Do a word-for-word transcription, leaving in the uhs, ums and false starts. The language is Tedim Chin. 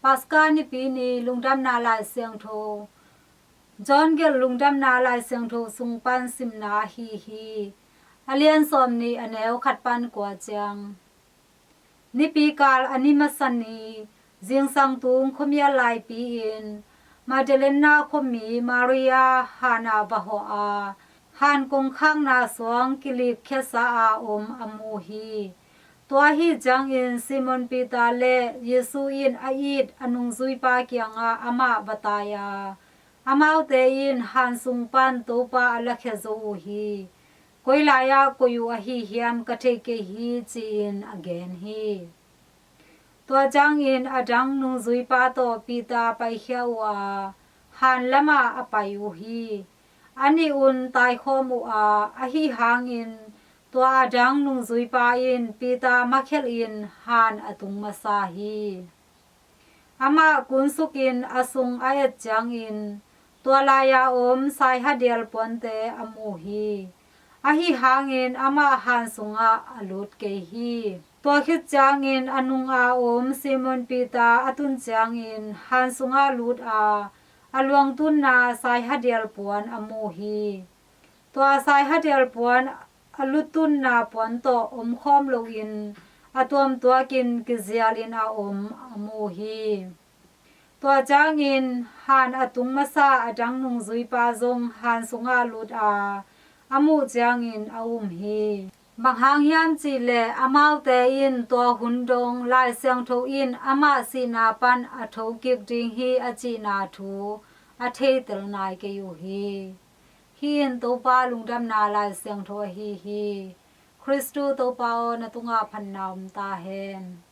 Paska Nipi ni Lungdamna Lai Siangtho. John gelh Lungdamna Lai Siangtho sung pan simna ahi hi. A lian sawmnih, a neu khat pan kua ciang. Nipi kal a ni masa ni, zingsang tung khuamial laipi-in Magdalena khuami Maria han ah va hawh a, han kongkhakna suang kilik khiasa a om a mu hi. Tua ahi ciangin Simon Peter le Jesu in a it a nungzuipa kiangah amah va tai a, amaute in han sung pan Topa a lakhia zo uh hi. Koi lai-ah koih uh ahi hiam ka thei kei hi, ci-in a gen hi. Tua ciangin a dang nungzuipa tawh Peter paikhia uh a, han lamah a pai uh hi. A nih un taikhawm uh a, ahi hangin tua a dang nungzuipa in Peter makhelhin han a tung masa hi. Amah kunsukin a sung a et ciangin tua lai-a om saihadial puante a mu hi. Ahi hangin amah han sungah a lut kei hi. Tua khit ciangin a nunga om Simon Peter a tun ciangin han sungah lut a, a luangtunna saihadial puan a mu hi. Tua saihadial puan a lutunna puan tawh omkhawm loin a tuamtuakin kizialin a om a mu hi. Tua ciangin han a tung masa a dang nungzuipa zong han sungah lut a, a muh ciangin a um hi. Bang hang hiam cihleh amaute in tua hun dong Lai Siangtho in amah sihna pan a thokik ding hi a cihna thu a theitel nai kei uh hi. Hih in Topa Lungdamna Lai Siangtho ahi hi. Khristu Topa aw, na tungah phatna om ta hen.